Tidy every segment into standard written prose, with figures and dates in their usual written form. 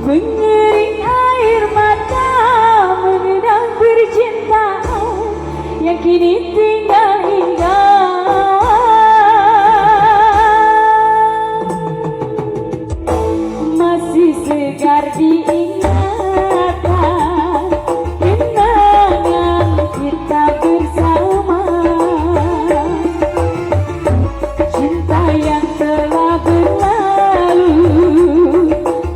Mengering air mata mengenang percintaan yang kini tinggal ingatan. Masih segar diingatan kenangan kita bersama. Cinta yang telah berlalu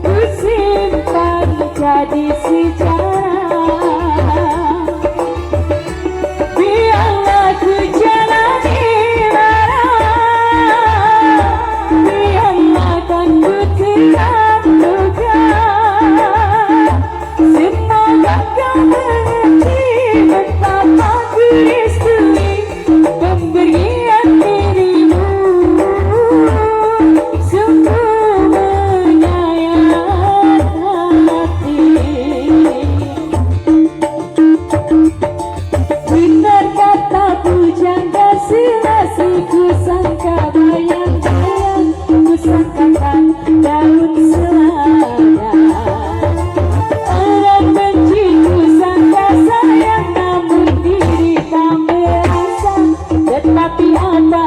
ku simpan jadi sejarah. Biarlah ku jalani lara, biarlah kan ku terang luka. Semoga kau mengerti betapa ku restui pemberian dirimu. Sungguh menyayat hati. Benar kata pujangga selasi, ku sangka bayang-bayang, ku sangkakan daun selada. Orang benci ku sangka sayang, namun diri tak merasa. Tetapi apa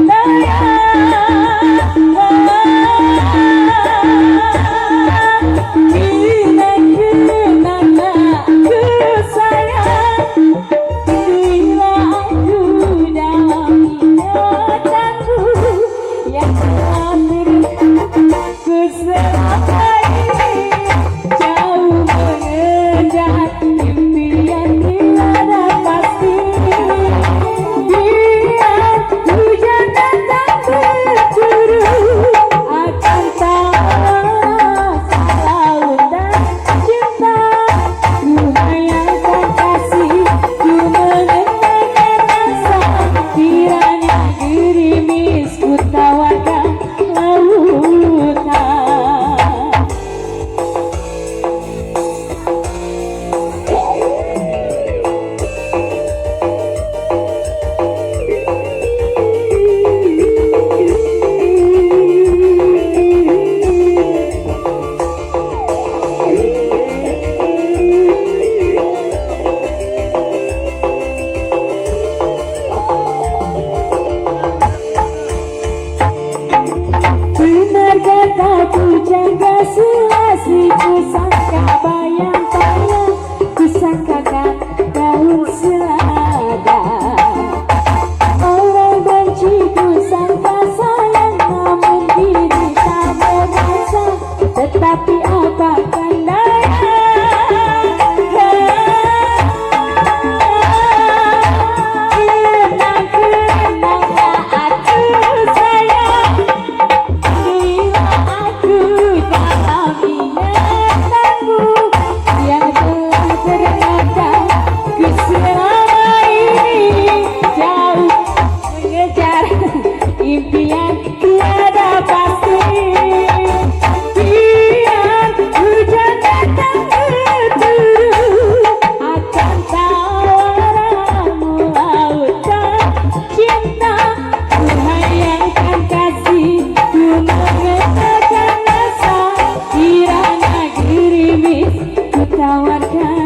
daya, kenang-kenanglah aku sayang. Bila aku dalam ingatanmu yang telah ku selama ini jauh mengejar impian tiada pasti. Biar hujan datang berturut akan tawa lautan cinta. Ku hayalkan kasih, ku mengenangkan rasa. Kiranya gerimis ku tawarkan lautan. Benar kata pujangga selasi, ku sangka bayang-bayang, ku sangkakan daun selada. Orang benci ku sangka sayang, namun diri tak merasa. Tetapi apa kan daya, kenang-kenanglah aku sayang. Bila aku dalam ingatanmu yang telah ternyata ku selama ini jauh mengejar impian tiada pasti. Biar hujan datang berturut akan tawaranmu lautan cinta. Ku hayalkan kasih, ku mengenalkan rasa. Kiranya gerimis ku tawarkan